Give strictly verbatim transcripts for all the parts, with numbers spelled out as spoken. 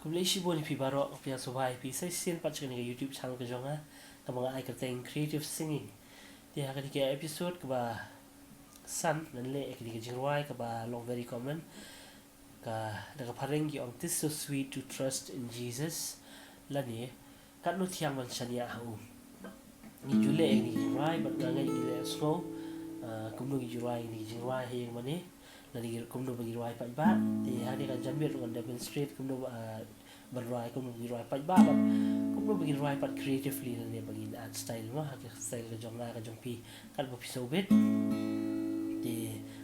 Khublei shibun ïa phi baroh, nga pdiang sngewbha ïa phi sa shisien pat sha kane ka YouTube channel ka jong nga, kaba nga ai kyrteng Creative Singing. Te ha kane ka episode kaba san ngan leh ïa kane ka jingrwai kaba long very common. Ka, da ka phareng ki ong, "Tis so sweet to trust in Jesus." Lane, "Katno thiang ban shaniah ha u." Ngi ju leh ïa kane ka jingrwai bad nga ngeit ngi la ïohsngew, ah, kumno ngi ju rwai ïa kane ka jingrwai ha ïing mane. Lane kumno ba ngi rwai paidbah. Te hangne ka janmiet ngan demonstrate kumno ba, ah, ban rwai, kumno ba ngi rwai paidbah bad kumno ba ngi rwai pat creatively lane ba ngin add style mo, ha ka style ka jong nga ka jong phi, katba phi sngewbit. Te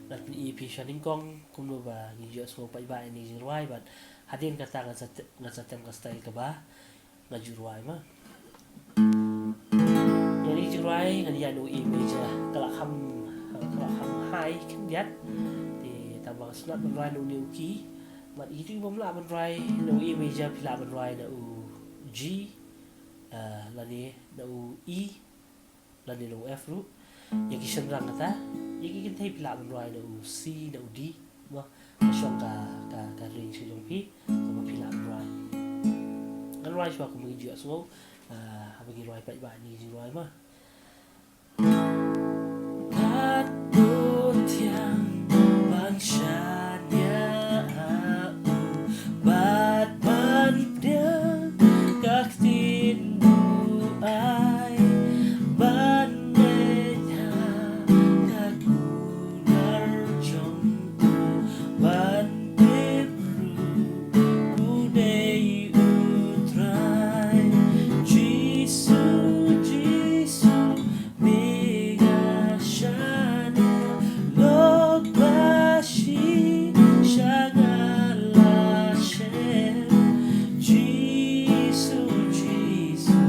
ngan pyni ïa phi shanyngkong kumno ba ngi ju ïohsngew paidbah ïa kane ka jingrwai bad hadien kata ngan sa te-, ngan sa tem ka style kaba nga ju rwai mo. Ïa kane ka jingrwai ngan ïa na u A major, ka la kham, ka la kham high khyndiat. Te tang ba nga sngewtynnat ban rwai na une u key. Bad ïa kito bym lah ban rwai na u A major, phi lah ban rwai na u G, ah, lane na u E, lane na u F ruh. Ïa ki shynrang kata, ïa ki kynthei phi lah ban rwai na u C, na u D. Mo, ka shong ka, ka, ka range ka jong phi kaba phi lah ban rwai. Ngan rwai shuwa kumba ngi ju ïohsngew, ah, haba ngi rwai paidbah ïa kane ka jingrwai mo. Katno thiang ban shaniah ha u bad ban pdiang ka ktien u ai, ban ngeit ha ka kular jong u, ban tip ruh u dei u Trai. Jisu, Jisu, me nga shaniah, lok ba shi sha nga la shem. Jisu, Jisu,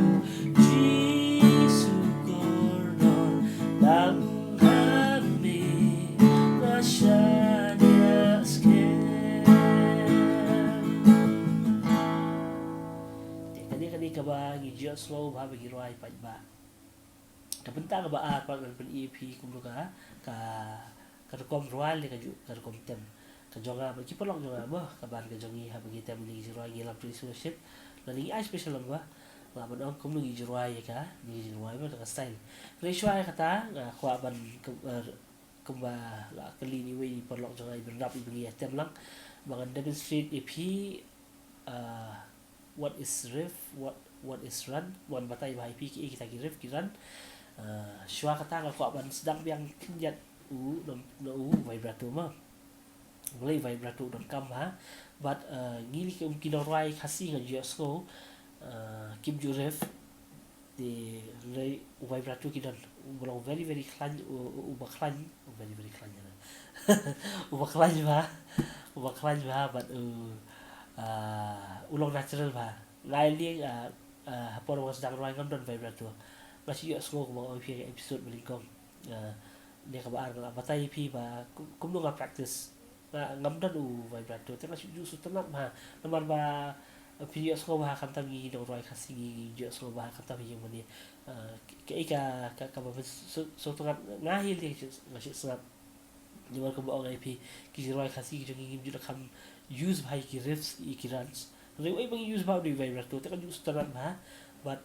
Jisu kordor, tang ha me nga shaniah skhem. Te kane, kane kaba ngi ju ïohsngew bha ba ngi rwai paidbah. Ka bynta kaba ar pat ngan pyni ïa phi kumno ka, ka, ka rukom rwai lane ka ju, ka rukom tem. Ka jong nga bad ki paralok jong nga mo, ka band ka jong ngi, haba ngi tem ïa kine ki jingrwai ngi lap praise worship. Lane ngi ai special number. Nga lah ban ong kumno ngi ju rwai ïa kane ka jingrwai mo, da ka style. Hynrei shuwa ïa kata nga kwah ban, kum, eh, kumba la kylli ïa iwei i paralok jong nga iba rap iba ngi ïa tem lang, ba ngan demonstrate ïa phi, ah, what is riff, what, what is run, ban batai bha ïa phi kiei kita ki riff ki run. Ah, shuwa kata nga kwah ban sdang biang khyndiat u, na, na u vibrato mo. Balei vibrato u donkam bha? Bad, ah, ngi li ki, ki nongrwai Khasi nga ju ïohsngew, ah, kim ju riff. Te hynrei u vibrato ki don, uba long very, very khlaiñ, u, u, uba khlaiñ, u very, very khlaiñ, uba khlaiñ bha, uba khlaiñ bha, bad u, ah, u long natural bha. Nga ïa lei, ah, ah, ha por ba nga sdang rwai ngam don vibrato. Nga shu ïohsngew kumba nga ong ïa phi ha ka episode ba nyngkong. Ah, ne kaba ar nga la batai ïa phi ba kum, kumno nga practice. Nga, ngam don u vibrato, te nga shu ju sngewtynnat bha. Namar ba, eh, phi ju ïohsngew bha khamtam ngi nongrwai Khasi ngi ju ïohsngew bha khamtam ha ïing mane. Eh, kaei ka, ka, kaba phin sngewtynnat, nga hi lei nga shu sngewtynnat. Namar kumba ong ïa phi, ki jingrwai Khasi ki jong ngi ngim ju da kham use bha ïa ki riffs, ïa ki runs. Hynrei uei ba ngi use bha u dei u vibrato, te nga ju sngewtynnat bha. Bad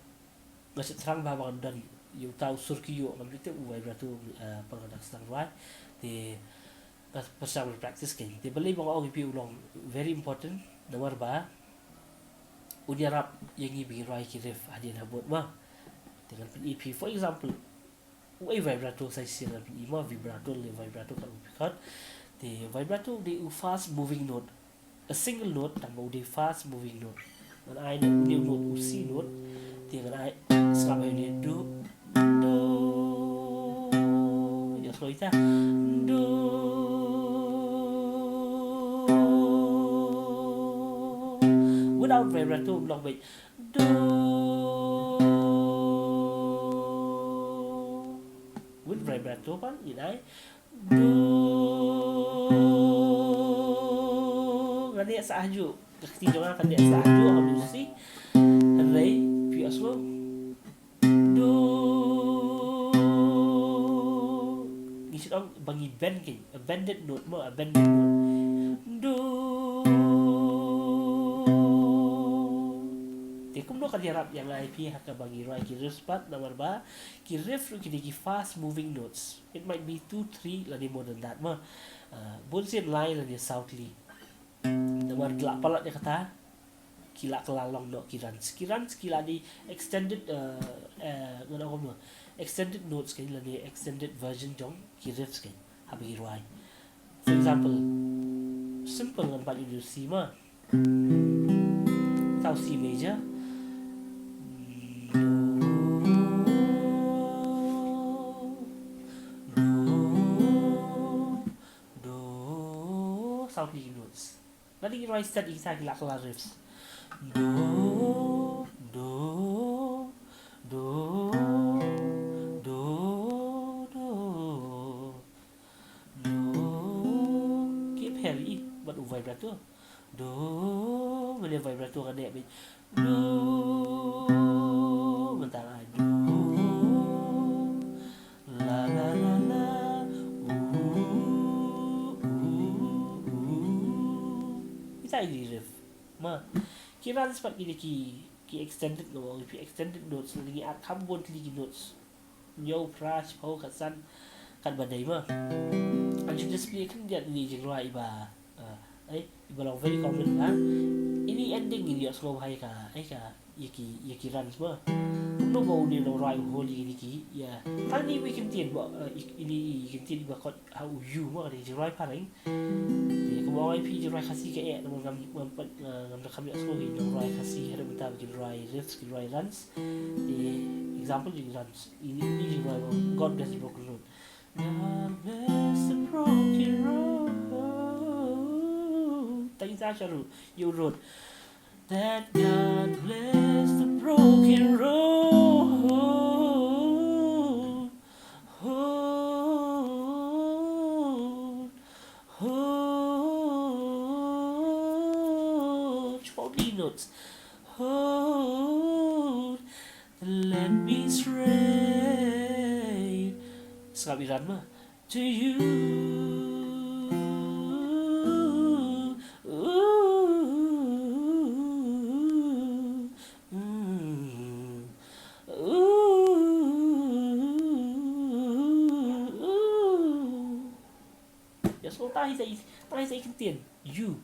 nga shu thrang bha ba ngan don ïa uta u sur ki ïoh, ngam ju tip u vibrato, eh, por ba nga dang sdang rwai. Te nga pyrshang ban practice kein. Te balei ba nga ong ïa phi u long very important, namar ba un ïarap ïa ngi ba ngi rwai ki riff hadien habud mo. Te ngan pyni ïa phi, for example, uei vibrato sa shisien ngan pyni mo, vibrato lane vibrato katba phi khot. Te vibrato u dei u fast moving note. A single note, tang ba u dei fast moving note. Ngan ai na une u note, u C note. Te ngan ai, sngap ïa une, do, do. Ïa, slow ita. Do. Without vibrato, long bit. Do. With vibrato pat, ngin ai. Do. Ngan ïa sah hajuh. Ka kti jong nga kan ïa sah hajuh, ha u C. Hynrei, phi ïohsngew. Do. Ngi shu ong ba ngi bend kein, a bended note mo, a bended note. Do. Kumno kan ïarap ïa nga ïa phi ha kaba ngi rwai ki riffs pat, namar ba ki riff ruh ki dei ki fast moving notes. It might be two, three lane more than that ma. Uh, bun sien lai lane saw tylli. Namar ki la palat ïa kata, ki la kylla long noh ki runs. Ki runs ki la dei extended, uh, uh, ngan ong kumno, extended notes kein lane extended version jong ki riffs kein haba ngi rwai. For example, simple ngan pat ïa u C ma. Tau C major. Do, do, do. Saw tylli ki notes. Lada ngi rwai stet ïa kita ki la kylla riffs. Do, do, do, do, do. Do. Ki pher ïa i bad u vibrato. Do. Mane vibrato ka neh beit. Do. Mynta ai do. La la la la. U, u, u, u. Ita i riff. Ma. Ki runs pat ki dei ki, ki extended, no, ki extended notes, ngi add kham bun tylli ki notes. Hynñiew, phra, shiphew, khatsan, katba dei ma. Ngan shu display khyndiat ine i jingrwai iba, ah, eh, iba long very common ha. Ine i ending ngin ïohsngew bha ïa ka, eh, ka, ïa ki, ïa ki runs ma. Kumno ba une u nongrwai u hold ïa kine ki, ïa. Tang ine i kyntien ba, eh, i, ine i kyntien iba khot ha u U ma, ka dei jingrwai phareng. Te kumba ong ïa phi, jingrwai Khasi ka eh, namar ngam, ngam pat, eh, ngam da kham ïohsngew ïa ki nongrwai Khasi haduh mynta ba kin rwai riffs, kin rwai runs. Te example jong runs. Ine, ine i jingrwai ba God bless the broken road. God bless the broken road. Tang ita sha ruh, ïa u road. That God bless the broken road. Hold, hold. Shiphew tylli notes. Hold, let me straight. Sngap i run ma. To you. Ïa sngewthuh hi sa i, tang hi sa i kyntien. U.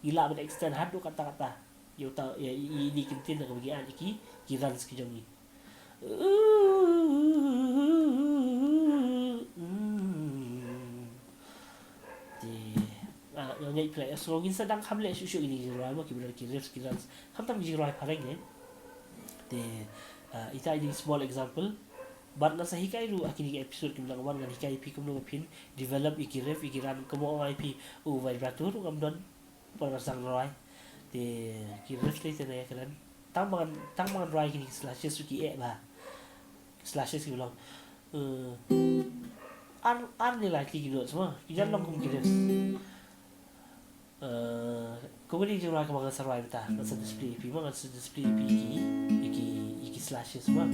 Ngi lah ban extend haduh katta katta. Ïa uta, ïa i, i, i kyntien na kaba ngi add ïa ki, ki runs ki jong ngi. Te, ah, nga ngeit phi la ïohsngew, ngin sa dang kham leh shuh shuh ïa kine ki jingrwai mo, kiba don ki riffs, ki runs. Khamtam ki jingrwai phareng ne. Te, ah, ita i dei small example. Bad ngan sa hikai ruh ha kine ki episode kiba nang wan, ngan hikai ïa phi kumno ba phin develop ïa ki riff, ïa ki run, kumba ong ïa phi u vibrato ruh ngam don. Pynban ngan sa rwai. Te ki riff te te ne kren. Tang ba ngan, tang ba ngan rwai kine ki slashes ruh ki eh bha. Slashes kiba long, eh, ar, ar ne lai tylli ki notes ma. Ki jan long kum ki riffs. Eh, kumne jingrwai kaba ngan sa rwai mynta. Ngan sa display ïa phi ma, ngan sa display ïa phi ki, ïa ki, ïa ki slashes ma.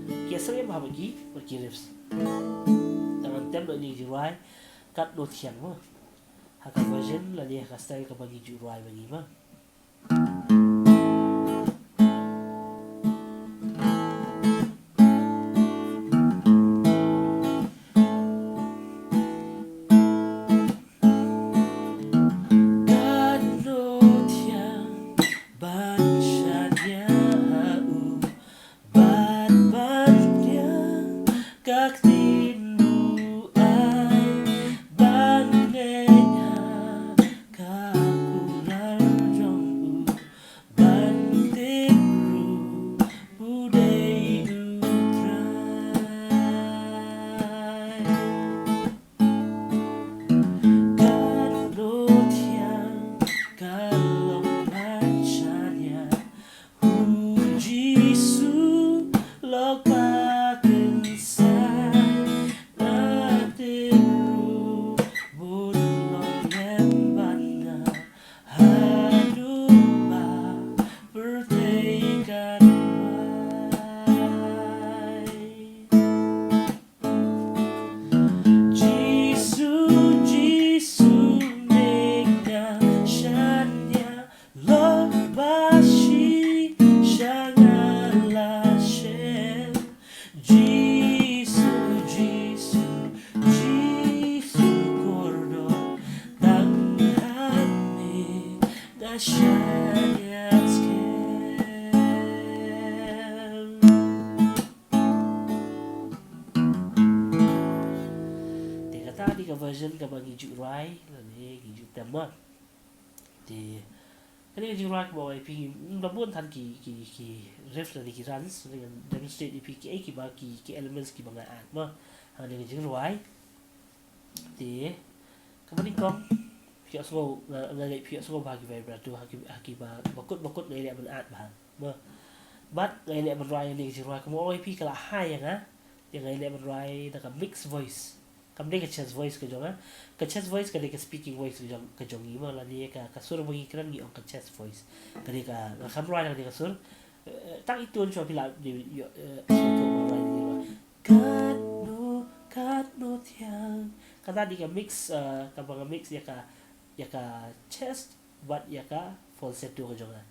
Ki ïasyriem bha bad ki, bad ki riffs. Te ngan tem noh ïa kine ki jingrwai. Katno thiang ma. Ha ka version lane ha ka style kaba ngi ju rwai ma ngi ma. Katno thiang ban shaniah ha u. Bad ban pdiang ka ktien buaid ban ngeit ha ka kular jong Shania Skem. Te kata dei ka version kaba ngi ju rwai lane ngi ju tem ma. Te kane ka jingrwai kaba ong ïa phi, mm, ba bun than ki, ki, ki riff lane ki runs, lane ngan demonstrate ïa phi kiei kiba ki, ki elements kiba nga add ma ha kane ka jingrwai. Te kaba nyngkong, phi ïohsngew, nga, nga ngeit phi ïohsngew ba ha ki vibrato, ha ki, ha kiba, ba kut ba kut nga ïaleh ban add bha ma. Bad nga ïaleh ban rwai ïa kane ka jingrwai, kumba ong ïa phi ka la high ïa nga. Te nga ïaleh ban rwai da ka mixed voice. Kam dei ka chest voice ka jong nga. Ka chest voice ka dei ka speaking voice ka jong, ka jong ngi ma, lane ka, ka sur ba ngi kren ngi ong ka chest voice. Ka dei ka, nga kam rwai da ka dei ka sur. Eh, tang i tone shuwa phi lah dei, ïoh, eh, sur to ba rwai da ka. Katno, katno thiang. Kata dei ka mix, eh, kaba nga mix ïa ka, ïa ka chest bad ïa ka falsetto ka jong nga.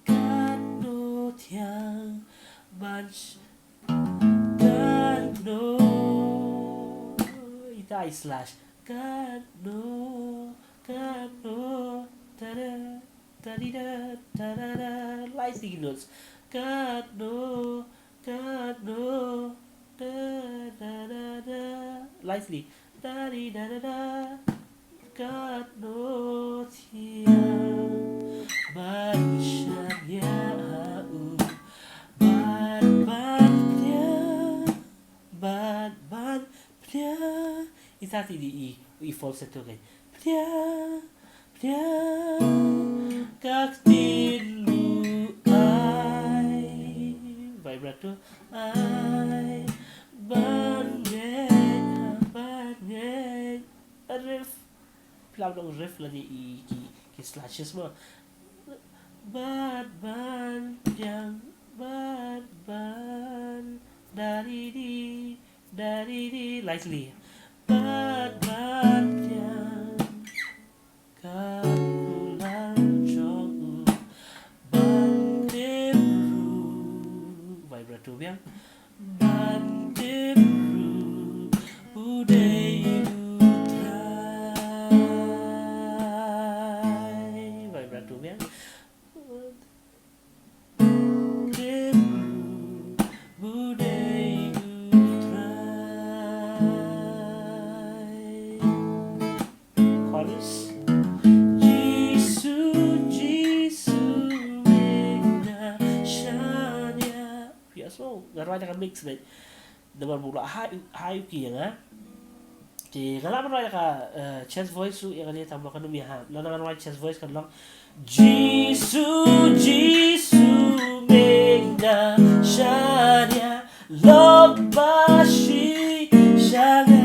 Katno thiang ban sh-, katno. Ita i slash. Katno, katno. Tada, tadida, tadada. Lai three notes. Katno, katno. Da, da, da, da. Lai three. Da, di, da, da, da. Katno thiang ban shaniah ha u. Bad ban pdiang, bad ban pdiang. Ita ti di i, i falsetto kan. Pdiang, pdiang, ka ktien u ai. Vibrato, ai. Ban ngeit, ban ngeit. Riff. Phi lah ban ong riff lane i ki, ki slashes ma. Bad ban pdiang, bad ban. Da di di, da di di. Lightly. Bad ban pdiang. Ka kular jong u ban tim ruh. Vibrato biang. Ban tim ruh u dei u Trai. Vibrato biang. Tim ruh u dei u Trai. Chorus. Jisu, Jisu, me nga shaniah. Phi ïohsngew, nga rwai da ka mix beit. Namar ba u la high, high u key ïa nga. Te nga lah ban rwai da ka, eh, chest voice ruh ïa kane tang ba kan ym ïahap. Lada ngan rwai chest voice kan long. Jisu, Jisu, me nga shaniah, long ba shi sha nga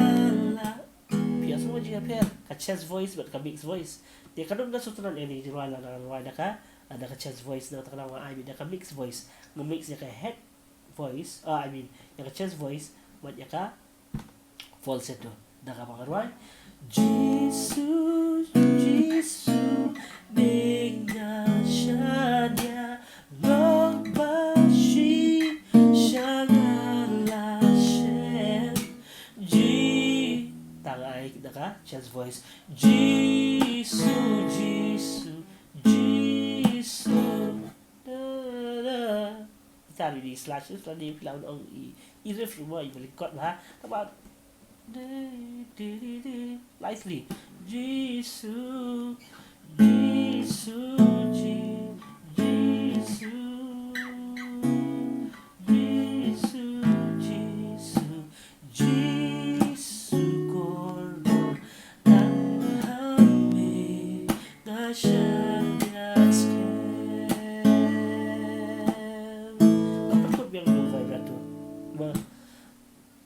la. Phi ïohsngew jingïapher ka chest voice bad ka mixed voice. Te kan ym da sngewtynnat ïa kane ka jingrwai lada ngan rwai da ka, da ka chest voice, nangta kan ym ai beit da ka mixed voice. Nga mix ïa ka head voice, ah, I mean, ïa ka chest voice bad ïa ka falsetto. Da kaba nga rwai. Jisu, Jisu, me nga shaniah, long ba shi sha nga la shem. Ji, tang ai da ka chest voice. Jisu, Jisu, Jisu. Da, da. Ita i di slash, slash di phi lah ban ong i, i riff ruh ma i balik chord bha. Tangba di, di, di, di. Lightly. Jisu, Jisu, Ji-, Jisu. Jisu, Jisu. Jisu kordor, tang ha me nga shaniah skhem. Nga pynkhot biang ïa u vibrato. Ba,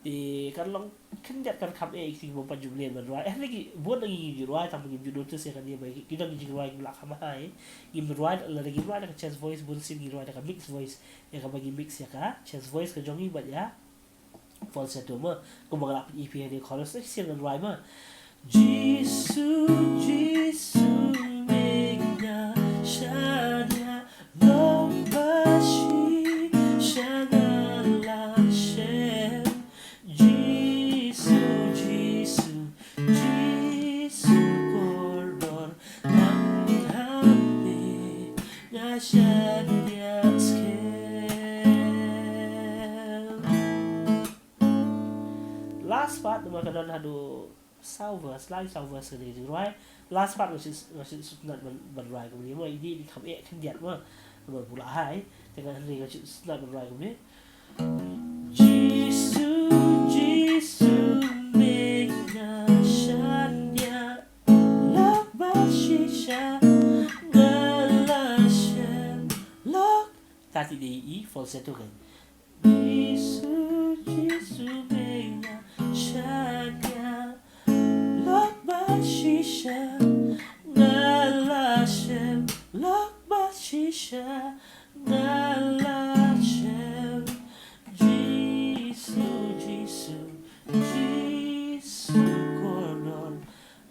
eh, kan long khyndiat kan kham eh, ki bym pat ju mlien ban rwai. Eh, lagi bun na ngi ju rwai, tang ba ngim ju notice ïa kane ba ki don ki jingrwai ki la kham high. Ngim rwai, lada ngi rwai da ka chest voice, bun sien ngi rwai da ka mixed voice. Ïa kaba ngi mix ïa ka chest voice ka jong ngi bad ïa falsetto ma, kumba nga la pyni ïa phi ha kane ka chorus, shisien ngan rwai ma. Jisu, Jisu, me nga shaniah, long ba shi sha nga la shem. Jisu, Jisu, Jisu kordor, tang ha verse, lai saw verse ka dei ka jingrwai. Last part nga shu, nga shu sngewtynnat ban, ban rwai kumne mo, i dei i kham eh khyndiat mo. Namar ba la hai, te nga hynrei nga shu sngewtynnat ban rwai kumne. Jisu, Jisu, me nga shaniah, lok ba shisha nga la shem, lok. Kata dei i falsetto kan. Jisu, Jisu, me nga shaniah, lok ba shisha nga la shem, lok ba shisha nga la shem. Jisu, Jisu, Jisu kordor,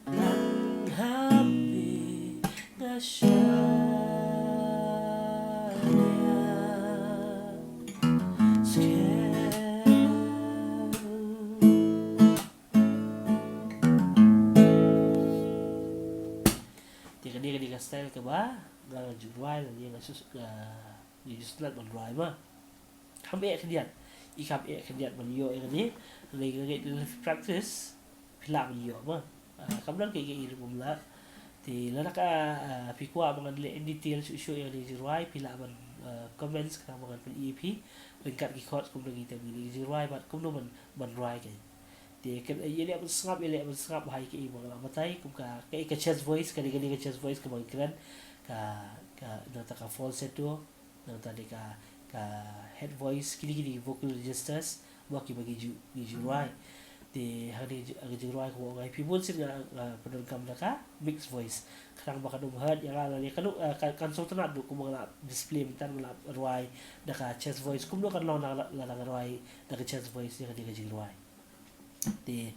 nang ha phi nga shaniah. Skhem. Te kane ka dei ka style kaba nga, nga ju rwai, nga, nga ju sngewtynnat ban rwai mo. Kham eh khyndiat, i kham eh khyndiat ban ïoh ïa kane. Hynrei ka, ka practice phi lah ban ïoh mo. Ah, kam don kaei kaei ruh bym lah. Te lada ka, ah, phi kwah ba ngan leh in detail shuh shuh ïa kane ka jingrwai, phi lah ban, ah, comments khnang ba ngan pyni ïa phi ryngkat ki chords kumno ki tem ïa kane ka jingrwai bad kumno ban, ban rwai ka. Te kan, eh, ïaleh ban sngap, ïaleh ban sngap ha kaei ba nga la batai, kum ka, ka, ka chest voice, ka dei, ka dei ka chest voice kaba ngi kren, ka, ka, nangta ka falsetto, nangta dei ka, ka head voice, kine, kine ki vocal registers mo kiba ngi ju, ngi ju rwai. Te ha kane ka jingrwai kaba nga ong ïa phi bunsien nga, nga pyndonkam da ka mixed voice. Khnang ba kan ym hurt ïa nga lane kan, eh, kan, kan sngewtynnat ruh kumba nga la display mynta, nga la rwai da ka chest voice, kumno kan long lada, lada nga rwai da ka chest voice ïa kane ka jingrwai. Te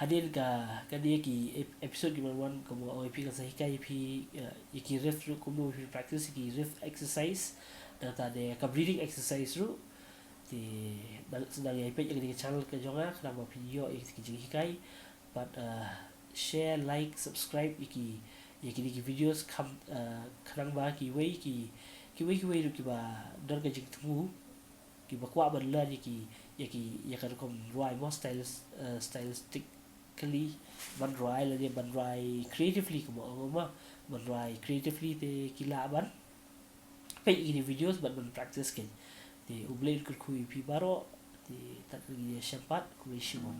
hadien ka, kane ki ep-, episode kiban wan, kumba nga ong ïa phi, kan sa hikai ïa phi, eh, ïa ki riff ruh, kumno phi practice ïa ki riff exercise, nangta dei ka breathing exercise ruh. Te nang, sdang ïa peit ïa kane ka channel ka jong nga khnang ba phin ïoh ïa ki jinghikai. Bad, eh, share, like, subscribe ïa ki, ïa kine ki videos, kham, eh, khnang ba kiwei ki, kiwei kiwei ruh kiba don ka jingthmu, kiba kwah ban learn ïa ki, ïa ki, ïa ka rukom rwai mo, styles, eh, stylistically ban rwai lane ban rwai creatively, kumba ong mo, ban rwai creatively, te ki lah ban peit ïa kine ki videos bad ban practice kein. Te U Blei un kyrkhu ïa phi baroh. Te tad ka ngi ïashem pat, khublei shibun.